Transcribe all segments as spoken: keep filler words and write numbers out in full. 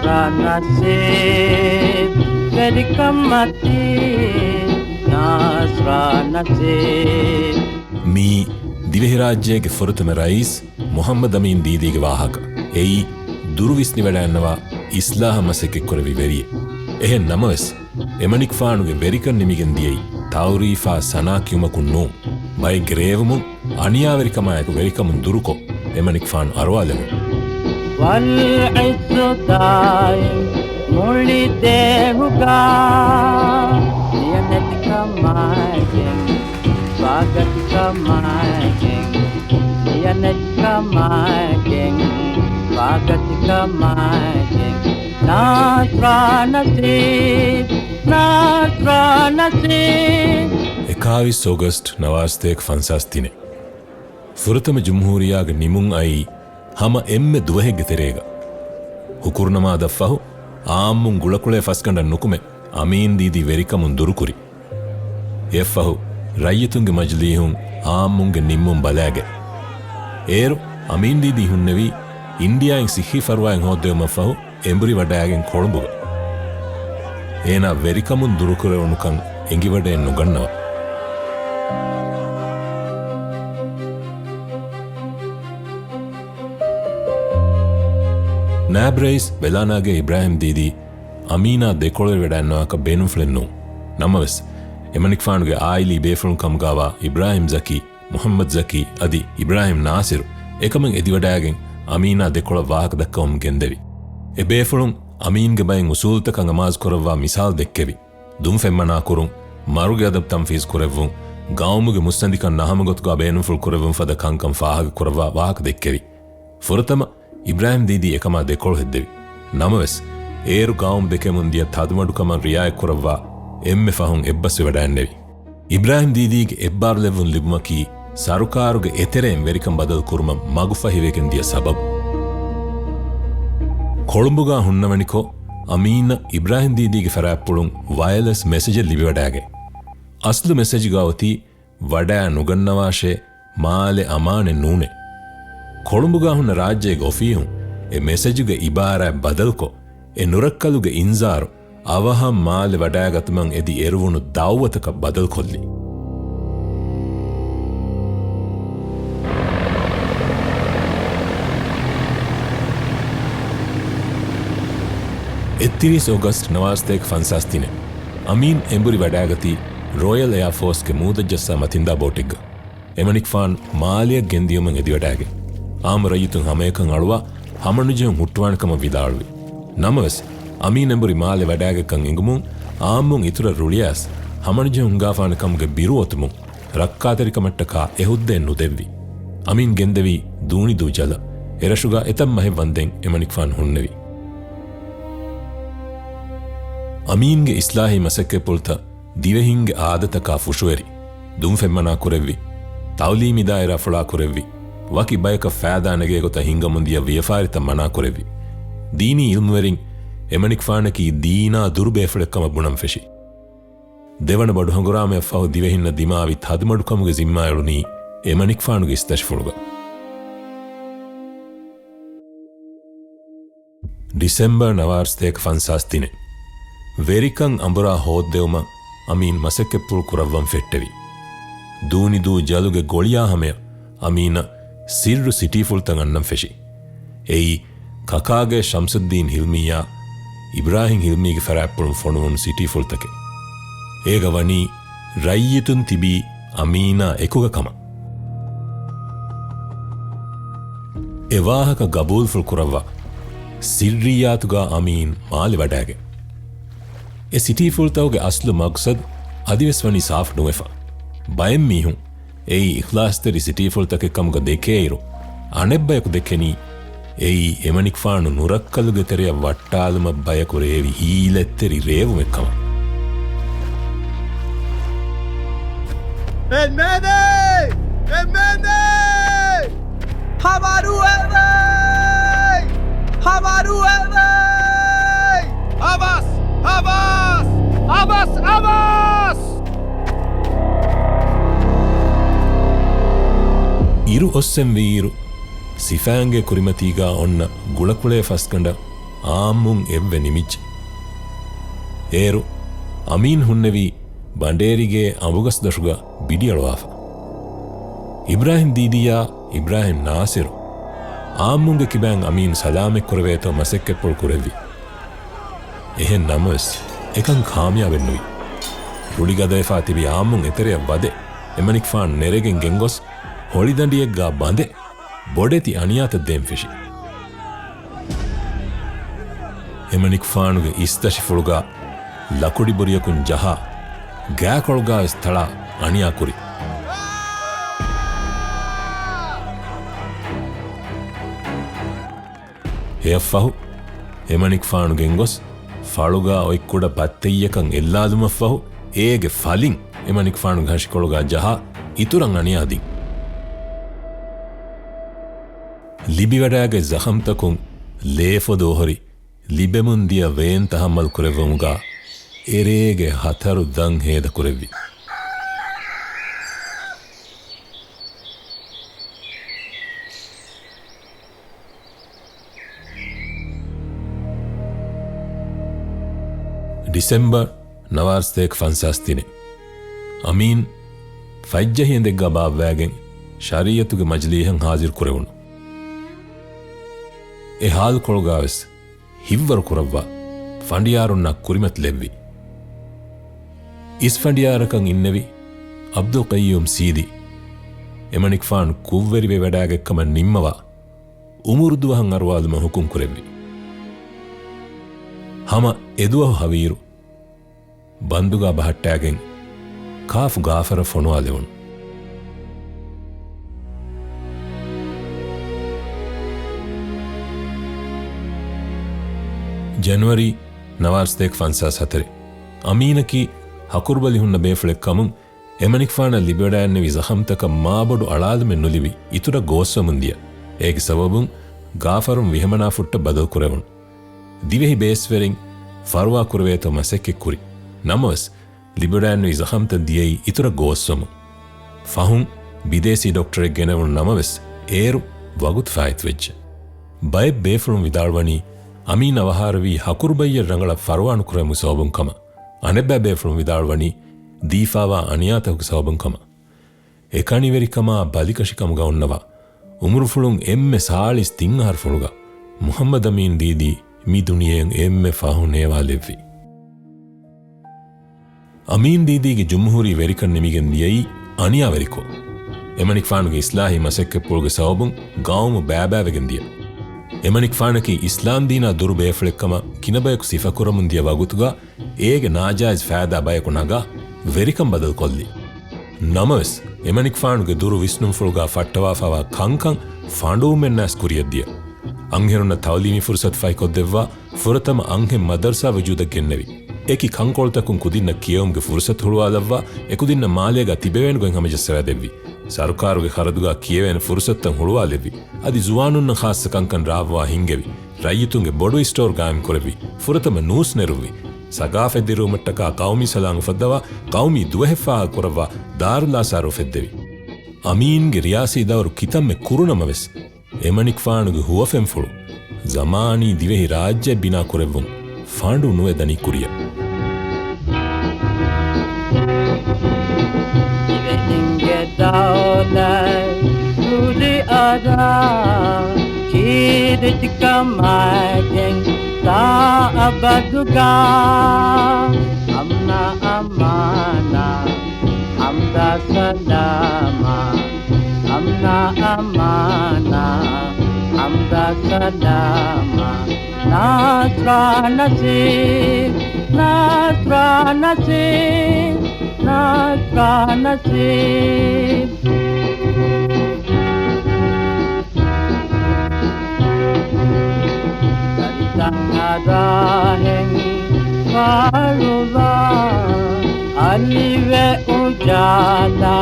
ނާސްރާ ނަސީބް، ވެރިކަމަށް ތީ ނާސްރާ ނަސީބް. މިއީ ދިވެހިރާއްޖޭގެ ފުރަތަމަ ރައީސް މުޙައްމަދު އަމީން ދީދީގެ ވާހަކަ. އެއީ ދުރު ވިސްނިވަޑައިންނަވާ އިސްލާހަށް މަސައްކަތްކުރެއްވި ވެރިއެއް. އެހެން ނަމަވެސް، އެމަނިކުފާނުގެ ވެރިކަން ނިމިގެން ދިޔައީ ތައުރީފާ ސަނާ ކިޔުމަކުން ނޫން. ބައެއްގެ ރޭވުމުން އަނިޔާވެރިކަމާއެކު ވެރިކަމުން ދުރުކޮށް، އެމަނިކުފާނު އަރުވާލެވުނު. والعز دائم މުޅި ދޭހުގަ، ނިޔަނެތިކަމާއެކެން، ވާގަތިކަމާއެކެން، ނިޔަނެތިކަމާއެކެން، ވާގަތިކަމާއެކެން، ނާސްރާ ނަސީބް، ނާސްރާ ނަސީބް. އެކާވީސް އޮގަސްޓް ނަވާރަ ސަތޭކަ ފަންސާސް ދިނެއް. ފުރަތަމަ ޖުމްހޫރިއްޔާގެ ނިމުން އައީ ހަމަ އެންމެ ދުވަހެއްގެ ތެރޭގަ. ހުކުރުނަމާދަށްފަހު އާއްމުން ގުޅަކުޅޭ ފަސްގަނޑަށް ނުކުމެ، އަމީން ދީދީ ވެރިކަމުން ދުރުކުރި. އެއަށްފަހު ރައްޔިތުންގެ މަޖިލީހުން އާއްމުންގެ ނިންމުން ބަލާގެ، އޭރު އަމީން ދީދީ ހުންނެވީ އިންޑިއާއިން ސިއްހީ ފަރުވާއެއް ހޯއްދެވުމަށްފަހު އެނބުރިވަޑައިގެން ކޮޅުނބުގަ. އޭނާ ވެރިކަމުން ދުރުކުރެވުނުކަން އެނގިވަޑައެއް ނުގަންނަވާ. ނާއިބު ރައީސް ވެލާނާގެ އިބްރާހިމް ދީދީ އަމީނާ ދެކޮޅުވެރިވެޑައިންނަވާކަށް ބޭނުންފުޅެއް ނޫން. ނަމަވެސް، އެމަނިކުފާނުގެ އާއިލީ ބޭފުޅުން ކަމުގާވާ އިބްރާހިމް ޒަކީ، މުޙައްމަދު ޒަކީ އަދި އިބްރާހިމް ނާސިރު އެކަމަށް އެދިވަޑައިގެން އަމީނާ ދެކޮޅަށް ވާހަކަ ދައްކަވަމުން ގެންދެވި. އެ ބޭފުޅުން އަމީންގެ ބައިން އުސޫލުތަކަށް އަމާޒު ކުރައްވާ މިސާލު ދެއްކެވި. ދުންފެންމަނާކުރުން، މަރުގެ އަދަބު ތަންފީޒު ކުރެއްވުން، ގައުމުގެ މުއްސަނދިކަން ނަހަމަގޮތުގާ ބޭނުންފުޅު ކުރެއްވުން ފަދަ ކަންކަން ފާހަގަ ކުރައްވާ ވާހަކަ ދެއްކެވި. ފުރަތަމަ އިބްރާހިމް ދީދީ އެކަމާ ދެކޮޅު ހެއްދެވި. ނަމަވެސް، އޭރު ގައުމު ދެކެމުން ދިޔަ ތަދުމަޑުކަމަށް ރިއާޔަތް ކުރައްވާ އެންމެ ފަހުން އެއްބަސްވެވަޑައިންނެވި. އިބްރާހިމް ދީދީގެ އެއްބާރުލެއްވުން ލިބުމަކީ ސަރުކާރުގެ އެތެރެއިން ވެރިކަން ބަދަލު ކުރުމަށް މަގުފަހިވެގެން ދިޔަ ސަބަބު. ކޮޅުނބުގާ ހުންނަވަނިކޮށް، އަމީނަށް އިބްރާހިމް ދީދީގެ ފަރާތްޕުޅުން ވަޔަލެސް މެސެޖެއް ލިބިވަޑައިގެން، އަސްލު މެސެޖުގާ އޮތީ ވަޑައި ނުގަންނަވާށޭ، މާލެ އަމާނެއް ނޫނޭ. ކޮޅުނބުގާ ހުންނަ ރާއްޖޭގެ އޮފީހުން އެ މެސެޖުގެ އިބާރާތް ބަދަލުކޮށް، އެ ނުރައްކަލުގެ އިންޒާރު އަވަހަށް މާލެ ވަޑައިގަތުމަށް އެދި އެރުވުނު ދައުވަތަކަށް ބަދަލުކޮށްލި. އެއްތިރީސް އޮގަސްޓް ނަވާރަ ސަތޭކަ ފަންސާސް ދިނެއް އަމީން އެނބުރި ވަޑައިގަތީ ރޯޔަލް އެއާ ފޯސްގެ މޫދަށްޖައްސާ މަތިންދާ ބޯޓެއްގަ. އެމަނިކުފާނު މާލެއަށް ގެންދިޔުމަށް އެދިވަޑައިގެން، އާއްމު ރައްޔިތުން ހަމައެކަން އަޅުވާ ހަމަނުޖެހުން ހުއްޓުވާނެ ކަމަށް ވިދާޅުވި. ނަމަވެސް، އަމީން އެނބުރި މާލެ ވަޑައިގަތްކަން އެނގުމުން، އާއްމުން އިތުރަށް ރުޅިއައިސް، ހަމަނުޖެހުން ހިނގާފާނެ ކަމުގެ ބިރު އޮތުމުން، ރައްކާތެރިކަމަށްޓަކާ އެ ހުއްދައެއް ނުދެއްވި. އަމީން ގެންދެވީ ދޫނިދޫ ޖަލަށް. އެރަށުގާ އެތައް މަހެއް ވަންދެން އެމަނިކުފާނު ހުންނެވި. އަމީންގެ އިސްލާހީ މަސައްކަތްޕުޅުތައް ދިވެހިންގެ އާދަތަކާ ފުށުއެރި، ދުންފެން މަނާ ކުރެއްވި، ތައުލީމީ ދާއިރާ ފުޅާ ކުރެއްވި، ވަކި ބަޔަކަށް ފައިދާ ނެގޭ ގޮތަށް ހިންގަމުން ދިޔަ ވިޔަފާރިތައް މަނާ ކުރެއްވި. ދީނީ އިލްމުވެރިން އެމަނިކުފާނަކީ ދީނާ ދުރު ބޭފުޅެއް ކަމަށް ބުނަން ފެށި. ދެވަނަ ބޮޑު ހަނގުރާމަޔަށް ފަހު ދިވެހިންނަށް ދިމާވި ތަދުމަޑުކަމުގެ ޒިންމާ އެޅުނީ އެމަނިކުފާނުގެ އިސްތަށިފުޅުގަ. ޑިސެމްބަރ ނަވާރަ ސަތޭކަ ފަންސާސް ދިނެއް ވެރިކަން އަނބުރާ ހޯއްދެވުމަށް އަމީން މަސައްކަތްޕުޅު ކުރައްވަން ފެއްޓެވި. ދޫނިދޫ ޖަލުގެ ގޮޅިޔާ ހަމަޔަށް އަމީނަށް ސިއްރު ސިޓީފުޅުތައް އަންނަން ފެށި. އެއީ، ކަކާގޭ ޝަމްސުއްދީން ހިލްމީއާ އިބްރާހިމް ހިލްމީގެ ފަރާތްޕުޅުން ފޮނުވުނު ސިޓީފުޅުތަކެއް. އޭގަ ވަނީ ރައްޔިތުން ތިބީ އަމީނާ އެކުގަ ކަމަށް. އެ ވާހަކަ ގަބޫލުފުޅު ކުރައްވާ، ސިއްރިއްޔާތުގާ އަމީން މާލެ ވަޑައިގެން. އެ ސިޓީފުޅުތަކުގެ އަސްލު މަގްސަދު އަދިވެސް ވަނީ ސާފު ނުވެފަ. ބައެއް މީހުން އެއީ އިޚްލާޞްތެރި ސިޓީފުޅުތަކެއް ކަމުގަ ދެކޭއިރު، އަނެއްބަޔަކު ދެކެނީ އެއީ އެމަނިކުފާނު ނުރައްކަލުގެ ތެރެއަށް ވައްޓާލުމަށް ބަޔަކު ރޭވި ހީލަތްތެރި ރޭވުމެއް ކަމަށް. އެންމެނޭ! އެންމެނޭ! ހަވަރު އެވެ! ހަވަރު އެވެ! އަވަސް! އަވަސް! އަވަސް! އަވަސް! އިރު އޮއްސެން ވީއިރު، ސިފައިންގެ ކުރިމަތީގާ އޮންނަ ގުޅަކުޅޭ ފަސްގަނޑަށް އާއްމުން އެއްވެ ނިމިއްޖެ. އޭރު އަމީން ހުންނެވީ ބަނޑޭރިގޭ އަނބުގަސްދޮށުގަ ބިޑިއަޅުވާފަ. އިބްރާހިމް ދީދީއާ އިބްރާހިމް ނާސިރު އާއްމުންގެ ކިބައިން އަމީން ސަލާމަތްކުރެވޭތޯ މަސައްކަތްޕުޅު ކުރެއްވި. އެހެން ނަމަވެސް، އެކަން ކާމިޔާބެއްނުވި. ރުޅިގަދަވެފާ ތިބި އާއްމުން އެތެރެއަށް ވަދެ، އެމަނިކުފާނު ނެރެގެން ގެންގޮސް، ހޮޅިދަނޑިއެއްގާ ބަނދެ، ބޮޑެތި އަނިޔާތައް ދޭން ފެށި. އެމަނިކުފާނުގެ އިސްތަށިފުޅުގާ ލަކުޑިބުރިޔަކުން ޖަހާ، ގާކޮޅުގާވެސް ތަޅާ އަނިޔާކުރި. އެއަށްފަހު، އެމަނިކުފާނު ގެންގޮސް، ފަޅުގާ އޮތް ކުޑަ ބައްތެއްޔަކަށް އެއްލާލުމަށްފަހު، އޭގެ ފަލިން އެމަނިކުފާނުގެ ހަށިކޮޅުގާ ޖަހާ، އިތުރަށް އަނިޔާދިން. ލިބިވަޑާގަތް ޒަޚަމްތަކުން ލޭފޮދު އޮހޮރި، ލިބެމުން ދިޔަ ވޭން ތަހައްމަލް ކުރެއްވުމުގާ، އެރޭގެ ހަތަރު ދަން ހޭދަ ކުރެއްވި. ޑިސެމްބަރު ނަވާރަ ސަތޭކަ ފަންސާސް ތިނެއް. އަމީން ފަތްޖަހި އެނދެއްގާ ބާއްވާގެން ޝަރީއަތުގެ މަޖިލީހަށް ހާޒިރު ކުރެވުނު. އެ ހާލުކޮޅުގާވެސް ހިތްވަރު ކުރައްވާ ފަނޑިޔާރުންނާ ކުރިމަތިލެއްވި. އިސް ފަނޑިޔާރަކަށް އިންނެވި އަބްދުލް ޤައްޔޫމް ސީދީ، އެމަނިކުފާނު ކުށްވެރިވެވަޑާގަތްކަމަށް ނިންމަވާ، އުމުރު ދުވަހަށް އަރުވާލުމަށް ހުކުމް ކުރެއްވި. ހަމަ އެދުވަހު ހަވީރު، ބަންދުގާ ބަހައްޓާގެން ކާފު ގާފަރަށް ފޮނުވާލެވުނު. ޖަނުއަރީ ނަވާރަ ސަތޭކަ ފަންސާސް ހަތަރެއް. އަމީނަކީ ހަކުރުބަލި ހުންނަ ބޭފުޅެއް ކަމުން، އެމަނިކުފާނަށް ލިބިވަޑައިގެންނެވި ޒަޚަމްތަކަށް މާބޮޑު އަޅާލުމެއް ނުލިބި، އިތުރަށް ގޯސްވަމުން ދިޔަ. އޭގެ ސަބަބުން ގާފަރުން ވިހަމަނާ ފުއްޓަށް ބަދަލު ކުރެވުނު. ދިވެހި ބޭސްވެރިން ފަރުވާ ކުރެވޭތޯ މަސައްކަތް ކުރި. ނަމަވެސް، ލިބިވަޑައިގެންނެވި ޒަޚަމްތައް ދިޔައީ އިތުރަށް ގޯސްވަމުން. ފަހުން ބިދޭސީ ޑޮކްޓަރެއް ގެނެވުނު ނަމަވެސް، އޭރު ވަގުތު ފާއިތުވެއްޖެ. ބައެއް ބޭފުޅުން ވިދާޅުވަނީ، އަމީން އަވަހާރަވީ ހަކުރުބައްޔަށް ރަނގަޅަށް ފަރުވާނުކުރެވުމުގެ ސަބަބުން ކަމަށް. އަނެއްބައި ބޭފުޅުން ވިދާޅުވަނީ، ދީފާވާ އަނިޔާތަކުގެ ސަބަބުން ކަމަށް. އެކަނިވެރިކަމާ ބަލިކަށިކަމުގަ އޮންނަވާ، އުމުރުފުޅުން އެންމެ ސާޅީސް ތިން އަހަރުފުޅުގަ މުޙައްމަދު އަމީން ދީދީ މި ދުނިޔެއަށް އެންމެ ފަހު ނޭވާލެއްވި. އަމީން ދީދީގެ ޖުމްހޫރީ ވެރިކަން ނިމިގެން ދިޔައީ އަނިޔާވެރިކޮށް، އެމަނިކުފާނުގެ އިސްލާހީ މަސައްކަތްޕުޅުގެ ސަބަބުން ގައުމު ބައިބައިވެގެން ދިޔަ. އެމަނިކުފާނަކީ އިސްލާމްދީނާ ދުރު ބޭފުޅެއްކަމަށް ގިނަ ބަޔަކު ސިފަކުރަމުން ދިޔަ ވަގުތުގަ، އޭގެ ނާޖާއިޒް ފައިދާ ބަޔަކު ނަގާ ވެރިކަން ބަދަލުކޮށްލި. ނަމަވެސް، އެމަނިކުފާނުގެ ދުރު ވިސްނުންފުޅުގާ ފައްޓަވާފައިވާ ކަންކަން ފާނޑުވުމެއްނާސް ކުރިއަށް ދިޔަ. އަންހެނުންނަށް ތައުލީމީ ފުރުސަތު ފަހިކޮށްދެއްވާ، ފުރަތަމަ އަންހެން މަދަރުސާ ވުޖޫދަށް ގެންނެވި. އެކި ކަންކޮޅުތަކުން ކުދިންނަށް ކިޔެވުމުގެ ފުރުސަތު ހުޅުވާލައްވާ، އެކުދިންނަށް މާލޭގާ ތިބެވޭނެ ގޮތް ހަމަޖައްސަވާދެއްވި. ސަރުކާރުގެ ޚަރަދުގާ ކިޔެވޭނެ ފުރުސަތުތައް ހުޅުވާލެއްވި. އަދި ޒުވާނުންނަށް ޚާއްސަ ކަންކަން ރާވާ ހިންގެވި. ރައްޔިތުންގެ ބޮޑު އިސްޓޯރު ގާއިމްކުރެއްވި. ފުރަތަމަ ނޫސް ނެރުއްވި. ސަގާފަތް ދިރިއުޅުމަށްޓަކާ ޤައުމީ ސަލާން އުފައްދަވާ، ޤައުމީ ދުވަހެއް ފާހަގަކުރައްވާ، ދާރުލްއާސާރު އުފެއްދެވި. އަމީންގެ ރިޔާސީ ދައުރު ކިތަންމެ ކުރުނަމަވެސް، އެމަނިކުފާނުގެ ހުވަފެންފުޅު ޒަމާނީ ދިވެހި ރާއްޖެއެއް ބިނާކުރެއްވުން ފާނޑު ނުވެދަނީ ކުރިއަށް. ދިވެހިންގެ ދައުލަތް ކުރިއަރާ، ކީރިތިކަމާގެން ތާ އަބަދުގާ، އަމްނާ އަމާނާ، ހަމްދާ ސަލާމާ، އަމްނާ އަމާނާ، ހަމްދާ ސަލާމާ. ނާސްރާ ނަސީބް، ނާސްރާ ނަސީބް، ނާސްރާ ނަސީބް. ދަރިތައް އަރާހެން ފާޅުވާ، އަލިވެ އުޖާލާ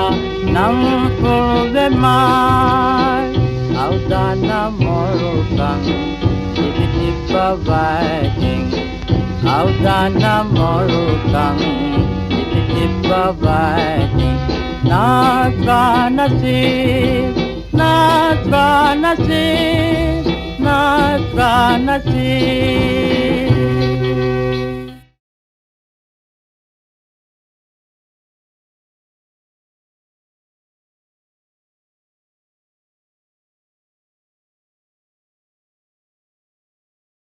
ނަންފުޅުވެ މާތް، އައުދާނަ މޮޅުކަން ތިބި ތިއްބަވައިގެން، އައުދާނަ މޮޅުކަން ތިބި ތިއްބަވައިގެން. ނާސްރާ ނަސީބް، ނާސްރާ ނަސީބް، ނާސްރާ ނަސީބް.